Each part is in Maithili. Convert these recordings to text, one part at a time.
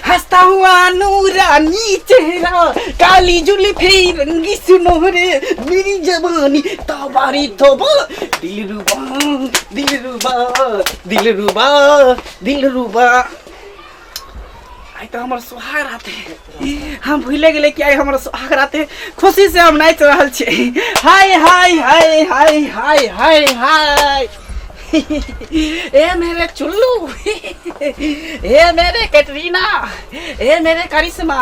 हंसता हुआ नूरानी चेहरा, काली जुल्फी रंगी सुनहरे, मेरी जवानी तबारी तोबा, दिलरुबा दिलरुबा दिलरुबा दिलरुबा। आइ तऽ हमर सुहाग रात है, हम भूले गेले कि आइ हमर सुहाग रात है। खुशी से हम नाचि रहल छी। हाय हाय हाय हाय हाय हाय हाय। ए मेरे चुल्लू, ए मेरे कैटरीना, ए मेरे करिश्मा,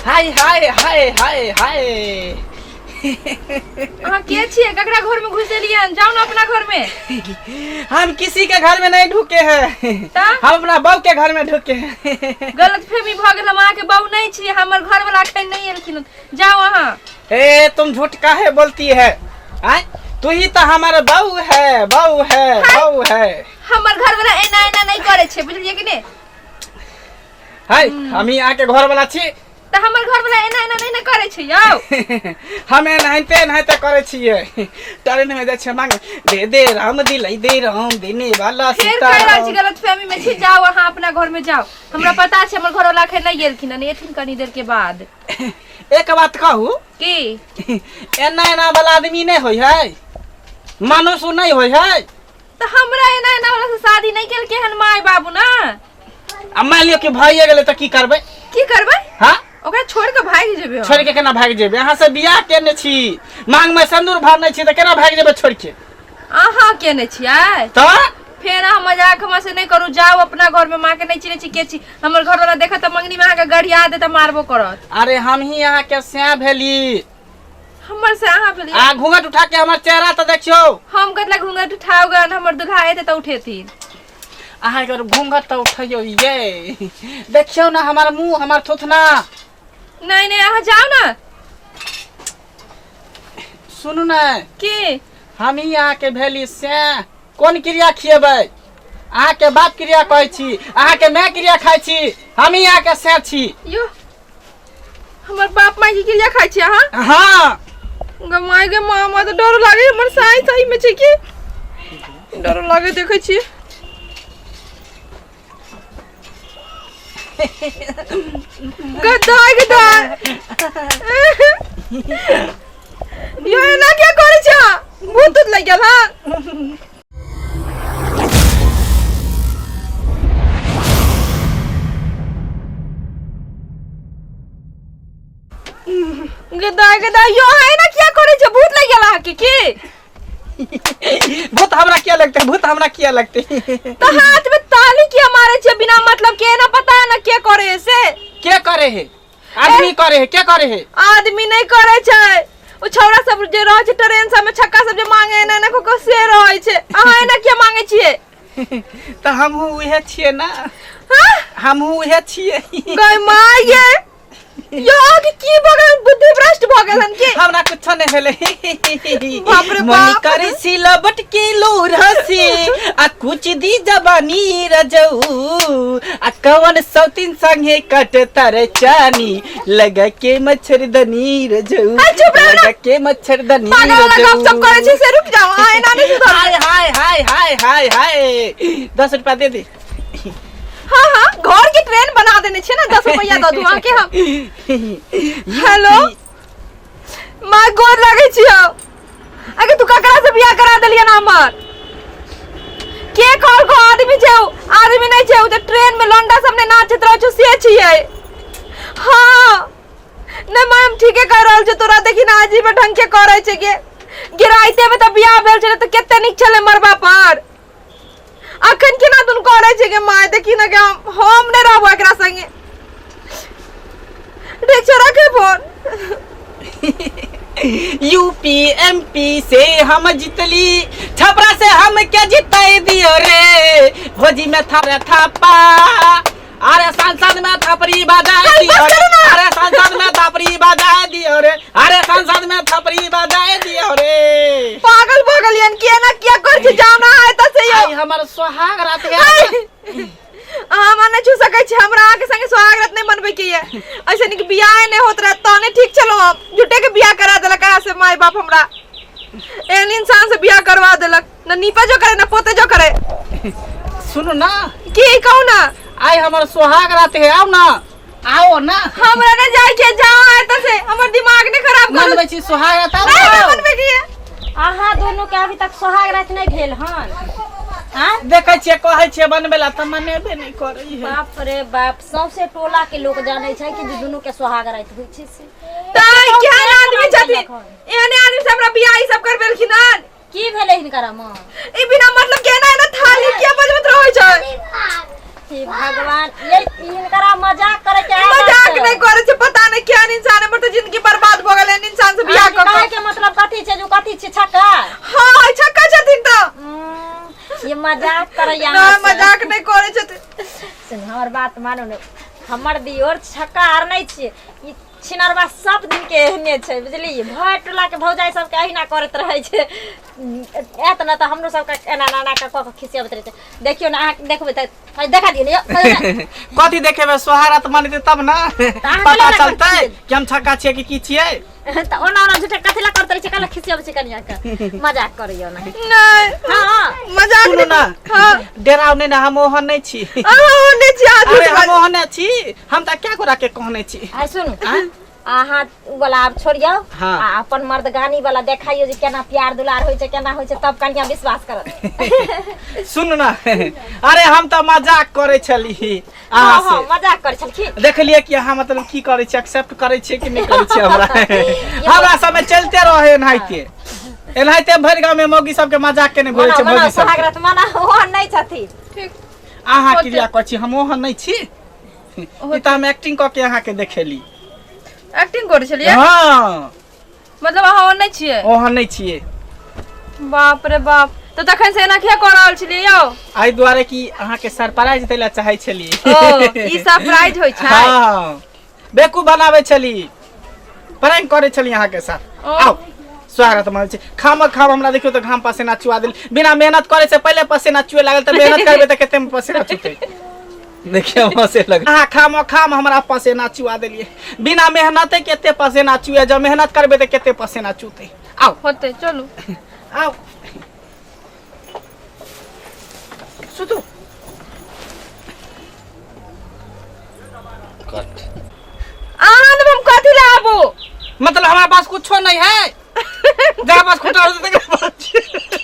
हाय हाय हाय हाय हाय। अहाँ के छियै? ककरा घर में घुस एलियै हन? जाउ ने अपना घर में। हम किसी के घर में नहीं ढुके हैं। ता? हम अपना बहू के घर में ढुके हैं। गलत फहमी भऽ गेल, हम अहाँके बहू नहि छी, हमर घर वाला अखन नहि एलखिन, जाउ अहाँ। ए तुम झूठ काहे बोलती है? आय तू ही तो हमारे बहू है, बहू है, बहू है। हमर घर वाला एना एना नहि करै छै, बुझलियै कि नहि? हाय, हम ही आके घर वाला छी। तऽ हमर घर वाला एना एना नहि ने करै छै यौ। हम एनाहिते एनाहिते करै छियै। ट्रेन में जाइ छियै मांगे, दे दे राम दिलै दे राम देने वाला फेर कहि रहल छी गलतफहमी में छी, जाउ अहाँ अपना घर में जाउ। हमरा पता छै हमर घर वाला अखन नहि गेलखिन हन, एथिन कनी देर के बाद। एक बात कहू? की? एना एना वाला आदमी नहि होइ है, मनुष्य नहि होइ है। तऽ हमरा एना एना वाला से शादी नहि केलकै हन माय बाबू ना। आ मान लियौ कि भइए गेलै तऽ की करबै? की करबै? हाँ, ओकरा छोड़ के भागि जेबै हम। छोड़ के केना भागि जेबै? अहाँ से बियाह केने छी, मांग में सिंदूर भरने छी, तऽ केना भागि जेबै छोड़ के? अहाँ केने छियै? तऽ फेर अहाँ मजाक हमरा से नहि करू, जाउ अपना घर में। माँ के नहि चिन्है छी के छी? हमर घर वाला देखत तऽ मंगनी में अहाँके गरिया देत, मारबो करत। अरे हम ही अहाँ के सैं भेली। हमर से अहाँ भेली? आ घूंघट उठा के हमर चेहरा तऽ देखियौ। हम कतला घूंघट उठाउ गन, हमर दुल्हा एतै तऽ उठेथिन। अहाँके घूंघट तऽ उठैयौ, ये देखियौ ने हमर मुँह, हमर थुथना। नहीं नहीं, अहाँ जाउ ने। सुनू ने। की? हम ही अहाँके भेली से कोन क्रिया खिएबै? अहाँके बाप क्रिया कहै छी, अहाँके माय क्रिया खाइ छी, हम ही अहाँके से छी। यो हमर बाप माय के क्रिया खाइ छी अहाँ? हाँ। गे माय गे माँ, हमरा तऽ डर लागे, हमर साई सही में छै की? डर लागे, देखै छी। गद्दा गद्दा, यो एना क्या करै छै? भूत तूत लागि गेल? हाँ, गदा गदा, यो है ना क्या करे छे? भूत लग गेल अहाँ के की? भूत हमरा किया लगते? भूत हमरा किया लगते? तो हाथ में ताली किया मारे छे बिना मतलब के? ना पता है ना के करे से। के करे है? आदमी करे है? के करे है? आदमी नहीं करे छे, ओ छौड़ा सब जे रहे छे ट्रेन सब में, छक्का सब जे मांगे एना एना को से रहे छे। अहाँ एना किया मांगे छिए? तऽ हमहूँ उहे छियै ने। हाँ? हमहूँ उहे छियै। गय माय ये, यो अहाँके की भऽ गेल? बुद्धि भ्रष्ट भऽ गेल हन की? हमरा कुछो नहि भेलै। बाप रे मन बाप। करे सिलबट के लोरहा से आ कुछ दी जवानी रजऊ, आ कवन सौतीन संगे कट तर चानी लगा के मच्छरदनी रजऊ। आ, चुप रहो ना। लगा के मच्छरदनी पागल वाला रजऊ। गप सब करै छी से, रुक जाओ, अहाँ एना नहि सुधरबै। हाय हाय हाय हाय हाय हाय, 10 रुपया दे दे। हाँ हाँ, घर के ट्रेन बना देने छियै ने, 10 रुपया दऽ दू अहाँके हम? हेलो माँ, गोर लगै छी हम। अगे तू ककरा से बियाह करा देलियै ना हमर? के कहल को आदमी छै? उ आदमी नहि छै, उ तऽ ट्रेन में लौंडा सब ने नाचैत रहै छै से छियै। हाँ नहि माँ, हम ठीके कह रहल छी तोरा। देखी ना, अजीब ढंग के करै छै गे। गिराइते में तऽ बियाह भेल छलै तऽ कते नीक छलै मरबा पर, अखन केना दुन करै छै गे माय? देखी ना गे, हम नहि रहबो एकरा संगे। ठीक छै, रखे फोन। यूपी एमपी से हम जीतली, छपरा से हम के जीताई दियो रे। भोजी में थारे थापा, अरे संसद में थपड़ी बजा दियो बस रे। करो ना। अरे संसद में थपड़ी बजा दियो रे, अरे संसद में थपड़ी बजा दियो रे। पागल भऽ गेलियन कि? एना किया करै छै? जाउ ना है तऽ से यौ। आई हमर सोहाग रात है। अहाँ हमरा नहि छू सकै छी। हमरा अहाँके संगे सोहाग रात नहि मनबै के ये। ऐसे नीक बियाह नहि होत रहे तहने ठीक छलो। हम झूठे के बियाह करा देलक अहाँ से। माय बाप हमरा एहन इंसान से बियाह करवा देलक, न नीपे जो करे न पोते जो करे। सुनू ना। की कहू ना? आइ हमर सोहाग रात है, आओ ना, आओ ना। हमरा नहीं जाए के, जाओ आए त से हमर दिमाग ने खराब करू। मनबै छी सोहाग रात, आओ नहीं ना। नहीं मनबै के। अहाँ दोनों के अभी तक सोहाग रात नहीं भेल हन? आँ? देखै छियै, कहै छियै बनबै ला तऽ मनेबे नहि करै है। बाप रे बाप, सौंसे टोला के लोग जानै छै कि जे दुनू के सोहाग रात होइ छै से। त केहन आदमी छथिन? एखन। एहने आदमी से हमरा बियाह ई सब करबेलखिन हन। की भेलै हिनकर माँ? ई बिना मतलब के ना ना थाली किया बजबैत रहै छै? हे भगवान, ये हिनकरा मजाक करे के आदत मजाक छै। नहीं करे छै, पता नहीं केहन इंसान है, हमर तऽ जिंदगी बर्बाद भऽ गेलै एहन इंसान से बियाह अहाँके कऽ कहै कऽ। के मतलब कथी छै? जो कथी छै, छक्का? हाँ, छक्का छथिन तऽ। ये मजाक करैया ना, अहाँ से। मजाक नहीं करे छथिन। सुन, हमर बात मानू ने, हमर दियोर छक्का आर नहीं छियै। ई छिनरवा सब दिन के एहने छै, बुझलियै? भरि टोला के भौजाइ सबके अहिना करैत रहै छै। आयत ने तऽ हमरो सबके एना एना एना कऽ कऽ खिसियबैत रहै छै। देखियौ ने, अहाँ देखबै तऽ है, देखा दियौ ने यौ, कथी देखेबै? सोहारा तऽ मनेतै तब ने अहाँ पता केना चलतै छियै? कि हम छक्का छियै कि की छियै। तऽ ओना ओना झूठे कथी लए करैत रहै छै? कला खिसियबै छै कनिया के, मजाक करैयौ ने। नहीं। हँ। मजाक सुनू नहीं। ना। हाँ। डेराउ नहि ने, हम ओहन नहि छी। अहाँ ओहने छी, अहाँ अरे झूठ हम बाजै। ओहने छी, हम तऽ क्या गोरा के कहने छी। आइ सुनू, अहाँ उ वाला आब छोड़ियौ। हाँ। आ अपन मर्दगानी वाला देखाइयो जे केना प्यार दुलार होइ छै, केना होइ छै, तब कनिया विश्वास करत। सुन ना, अरे हम तऽ मजाक करै छली अहाँ हँ हँ से। मजाक करै छलखिन। देखलियै कि अहाँ मतलब की करै छियै, एक्सेप्ट करै छियै कि नहि करै छियै हमरा। हमरा सबमे चलिते रहे एनाहिते एनाहिते, भरि गाँव में मौगी सबके मजाक केने घुरै मना छै मना मौगी सबके। सोहागरत मना, ओहन नहि छथिन। ठीक। अहाँ होतै। क्रिया करै छी, हम ओहन नहि छी। ई तऽ हम एक्टिंग कऽ के अहाँके देखेली। एक्टिंग करै छलियै? हँ। मतलब अहाँ ओहन नहि छियै? ओहन नहि छियै। बाप रे बाप, तऽ तखन से एना किया कऽ रहल छलियै यौ? एहि दुआरे कि अहाँके सरप्राइज दै लए चाहै छली। ओ, ई सरप्राइज होइ छै? हँ, बेवकूफ बनाबै छली, प्रैंक करै छली अहाँके साथ। ओ। आउ, स्वागत मानै छी। खाम खाम हमरा देखियौ तऽ घाम पसेना चुआ देल। बिना मेहनत करे से पहिले पसेना चुए लागल तऽ मेहनत करबै तऽ कते पसेना चुतै। देखियौ, हंसे लग। अहाँ खाम खाम हमरा पसेना चुआ देलियै। बिना मेहनते कते पसेना चुए, जब मेहनत करबै तऽ कते पसेना चुतै। आउ। होतै, चलू। आउ, सुतू। अहाँ लग हम कथी लए आबू? मतलब हमारे पास कुछो नहीं है, जहाँ पास खुटा होते तकरा पास।